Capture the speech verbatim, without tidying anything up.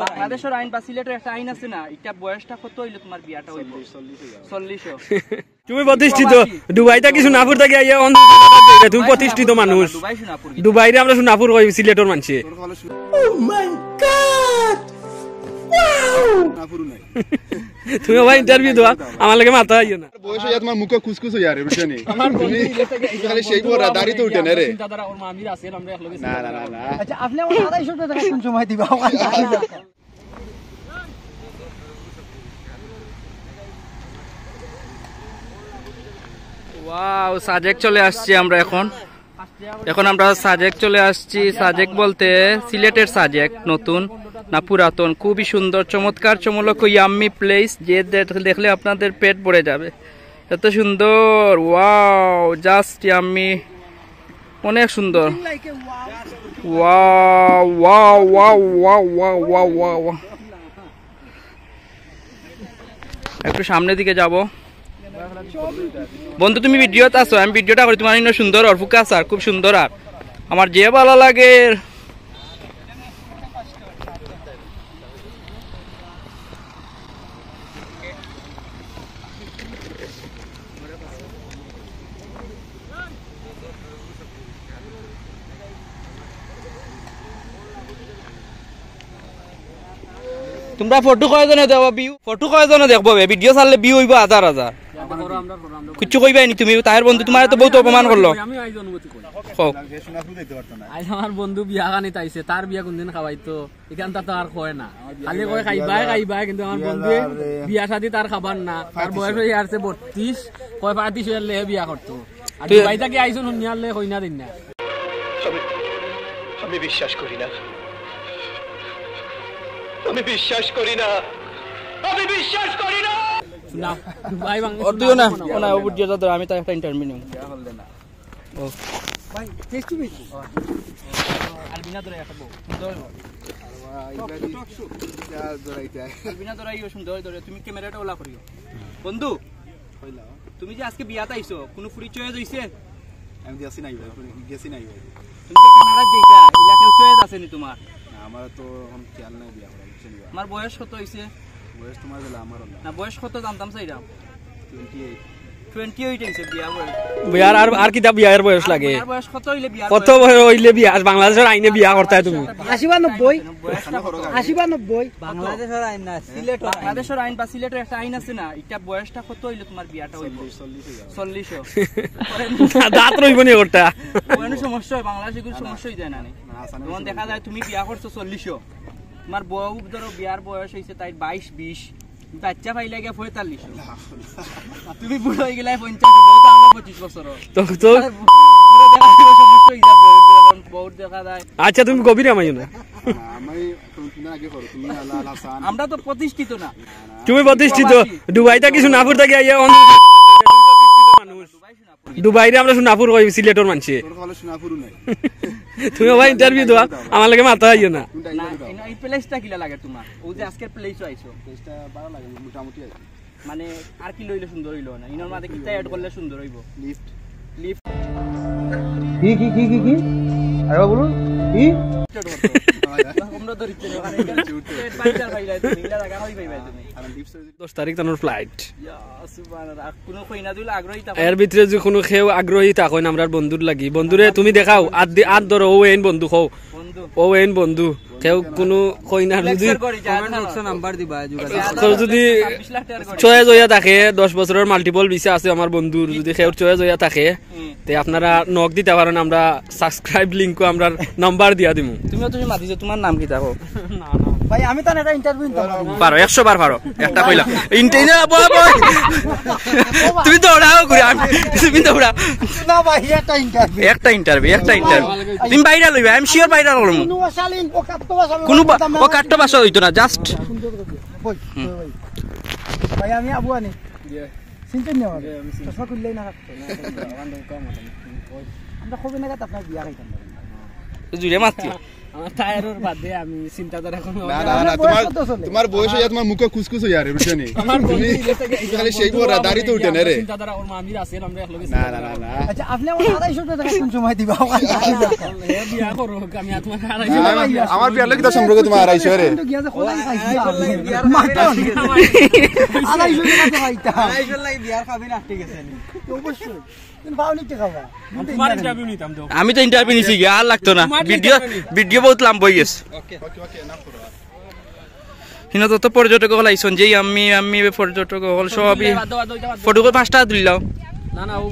বাংলাদেশর আইন বা সিলেটর একটা আইন আছে না, এটা বয়সটা কত হইলে তোমার বিয়াটা হইব? চল্লিশ। তুমি প্রতিষ্ঠিত। দুবাই থাকি সোনাপুর থাকি আইয়া অন তুমি প্রতিষ্ঠিত মানুষ। দুবাই সোনাপুর। দুবাইরে আমরা সোনাপুর কই, সিলেটর মানষে। তুমি আবার ইন্টারভিউ দেওয়া, আমার লগে মাথা আইও না। বয়স হইয়া তোমার মুখে কুসকুস হইয়া রে, বুঝছো নি? তুমি খালি সেই বড় দাড়ি তো উঠে না রে। চিন্তাধারা ওর মামির আছে, আমরা একলগে না, না, না, না। আচ্ছা, আপনি আমার আড়াইশো টাকা কোন সময় দিবা? ওয়াও, সাজেক চলে আসছি আমরা এখন। এখন আমরা সাজেক চলে আসছি। সাজেক বলতে সিলেটের সাজেক, নতুন না পুরাতন, খুবই সুন্দর, চমৎকার, চমলক, ইয়াম্মি প্লেস। যে দে-, দেখলে আপনাদের পেট ভরে যাবে, এত সুন্দর। ওয়াও, জাস্ট ইয়াম্মি, অনেক সুন্দর। Wow, wow, wow, wow, wow, wow, wow, wow. একটু সামনের দিকে যাব। বন্ধু, তুমি ভিডিওত আছো, আমি ভিডিওটা করি। তোমার ইনো সুন্দর অর ফোকাস আর খুব সুন্দর, আর আমার যে ভালো লাগে। তোমরা ফটো কয়জনে দেখবো ভিউ? ফটো কয়জনে দেখবো বে? ভিডিও ছাড়লে ভিউ হইবো হাজার হাজার। কিচ্ছু কইবাই নি তুমি? তাহের বন্ধু তোমার তো বহুত অপমান করলো। আমি আইজ অনুমতি কই। কও। আইজ আমার বন্ধু বিয়া খানিত আইছে, তার বিয়া কোনদিন খাওয়াইতো? এখান তা তো আর কয় না, খালি কয় খাইবায়, খাইবায়, কিন্তু আমার বন্ধু বিয়া শাদি তার খাবার না, তার বয়স হয়ে আসছে বত্রিশ, কয় পঁয়ত্রিশ হইলে বিয়া করতো। আর দুবাই থাকি আইছুন হুনিয়ালে কইনা দিন না। আমি, আমি বিশ্বাস করি না। আমি বিশ্বাস করি না। আমি বিশ্বাস করি না। না, দুবাই বাংলাদেশ ওর দিও না, না, ও না, ও বুঝিয়ে দাও, আমি তাই একটা ইন্টারভিউ নিব। ও। ভাই, টেস্টি বেশি। আলবিনা ধরে একটা বউ। সুন্দর। আলবিনা ধরাইও সুন্দর ধরে, তুমি ক্যামেরাটা ওলা করিও। বন্ধু, তুমি যে আজকে বিয়াত আইছো, কোনো ফুড়ি চয়েস হইছে? আমি গেছি নাই ভাই, গেছি নাই ভাই। তুমি যে কানাডাত যাইতা, ইলা কেউ চয়েস আছে নি তোমার? না, আমার তো এখন খেয়াল নাই বিয়া করার, বুঝছেন ভাই? আমার বয়স কত হইছে? বয়স তোমার বেলা আমার না। না, বয়স কত জানতাম চাইরাম। Twenty eight. টোয়েন্টি এইট হইছে বিয়া বয়স। বিয়ার আর, আর কিতা বিয়ার বয়স লাগে? বিয়ার বয়স কত হইলে বিয়ার কত বয়স? বয়স হইলে বিয়া? বাংলাদেশর আইনে বিয়া করতায় তুমি? আশি বা নব্বই। বয়সটা কত? আশি বা নব্বই। বাংলাদেশর আইন না, সিলেটর আইন। বাংলাদেশর আইন বা সিলেটর একটা আইন আছে না, এটা বয়সটা কত হইলে তোমার বিয়াটা হইব? চল্লিশ, চল্লিশ হইব। চল্লিশও। দাঁত রইব নি ওটা? কোনো সমস্যা হয়, বাংলাদেশে কোনো সমস্যা হয়ে যায় না নি। না, আসামে যেমন দেখা যায় তুমি বিয়া করছো চল্লিশও, তোমার বউ ধরো বিয়ার বয়স হইছে তাই বাইশ বিশ, বাচ্চা পাইলে গিয়া পঁয়তাল্লিশ। তুমি বুড়ো হয়ে গেলে পঞ্চাশ, বউ তো আমরা পঁচিশ বছর। তো, তো বুড়ো দেখা দিলে সমস্যা হয়ে যায়, বউর দেখা যায়। আচ্ছা, তুমি গভীরে আমাইও না। আমি তুমি, তুমি আগে করো, তুমি আলা, আলা হাসান। আমরা তো প্রতিষ্ঠিত না। তুমি প্রতিষ্ঠিত। প্রবাসী। দুবাই থাকি সোনাপুর থাকি আইয়া অন প্রতিষ্ঠিত মানুষ। দুবাইরে আমরা সোনাপুর কই, সিলেটর মানষে। তোর কলে সোনাপুর নাই। তুমি আবার ইন্টারভিউ দেওয়া, আমার লগে মাথা আইও না। কোনটা না, ইন্টারভিউ দাও? এই, এই প্লেসটা কিলা লাগে তোমার? ও যে আজকের প্লেসও আইছো। প্লেসটা ভালো লাগে, মোটামুটি আর কি। মানে, আর কি লইলে সুন্দর হইলো না? ইনোর মাঝে কিতা অ্যাড করলে সুন্দর হইব? লিফট। লিফট। কি, কি, কি, কি, কি? আরেকবার বলুন। কি? আমরা তো রিচে ওখানে উঠতে, উঠতে। পাইলা তুমি, ইলা জায়গা হই পাইবা তুমি। আর লিফট দশ তারিখ তানোর ফ্লাইট। ইয়া, সুবহানাল্লাহ। আর কোনো কইনা দুইলা আগ্রহী থাকো? এর ভিতরে যে কোনো কেউ আগ্রহী থাকইন আমরার বন্ধুর লাগি, বন্ধুরে তুমি দেখাও, আত দি-, আত ধরো, ও এইন বন্ধু কও। বন্ধু। ও এইন বন্ধু। কেউ কোনো কইনার যদি লেকচার করি, যা কমেন্ট বক্সে নাম্বার দিবা, যোগাযোগ। কেউ যদি ছাব্বিশ লাখ টাকার গাড়ি। চয়েস হইয়া থাকে, দশ বছরের মাল্টিপল ভিসা আছে আমার বন্ধুর, যদি কেউ চয়েস হইয়া থাকে, হুম। তে আপনারা নক দিতা পারেন, আমরা সাবস্ক্রাইব লিংকও আমরা নাম্বার দিয়া দিমু। তুমিও তুমি মাতিছো, তোমার নাম কিতা? ভাই, আমি তো এটা ইন্টারভিউ নিতাম পারি। পারো, একশো বার পারো। একটা কইলা। ইন্টারভিউ, বয়, বয়। তুমি দৌড়াও ঘুরে, আমি, তুমি দৌড়াও। না ভাই, একটা ইন্টারভিউ। একটা ইন্টারভিউ, একটা ইন্টারভিউ। তুমি ভাইরাল হইবা, আমি শিওর ভাইরাল করমু। কোনো ভাষা নেই, ও কাট্টো ভাষা আমি কোনো বা-, বলতাম না। ও কাট্টো ভাষা হইতো না, just। সুন্দর করে। বই, হুম। বই, বই। ভাই, আমি আবু আনি। ইয়ে। চিনছেন না আমারে? ইয়ে, আমি চিনি। চশমা খুললেই না কাট্টো। না, না, না, আমার নাম কম আছে। ওই। আমরা কবে নাগাদ আপনার বিয়া খাইতাম পারি? জুড়ে মাতি। আমার টায়ারর বাদে আমি চিন্তাধারা কোনো না না না, তোমার তোমার বয়স হইয়া তোমার মুখে কুসকুস হইয়া রে, বুঝছো নি? তুমি খালি সেই বড় দাড়ি তো উঠে না রে। চিন্তাধারা ওর মামির আছে, আমরা একলগে না না না না। আচ্ছা, আপনি আমার আড়াইশো টাকা কোন সময় দিবা? বিয়া করো, আমি আপনার না, আমার বিয়ার লাগি তো সম্পর্ক তোমার আড়াইশো রে। কিন্তু গিয়া যে খোলাই খাইছি আপনি। মাথা আড়াইশো টাকা তো পাইতাম। আড়াইশো লাগে বিয়ার খাবি না, ঠিক আছে। অবশ্যই। তুমি পাও নিতে খাবা। তোমার ইন্টারভিউ নিতাম তো। আমি তো ইন্টারভিউ নিছি গিয়া, আর লাগতো না। তোমার ভিডিও interview ভিডিও বহুত লম্বা হয়ে গেছে। ওকে। হিনো যত পর্যটক হল আইসন, যেই আমি আমি পর্যটক হল সবই ফটো করে পাঁচটা তুললাম। না না, ও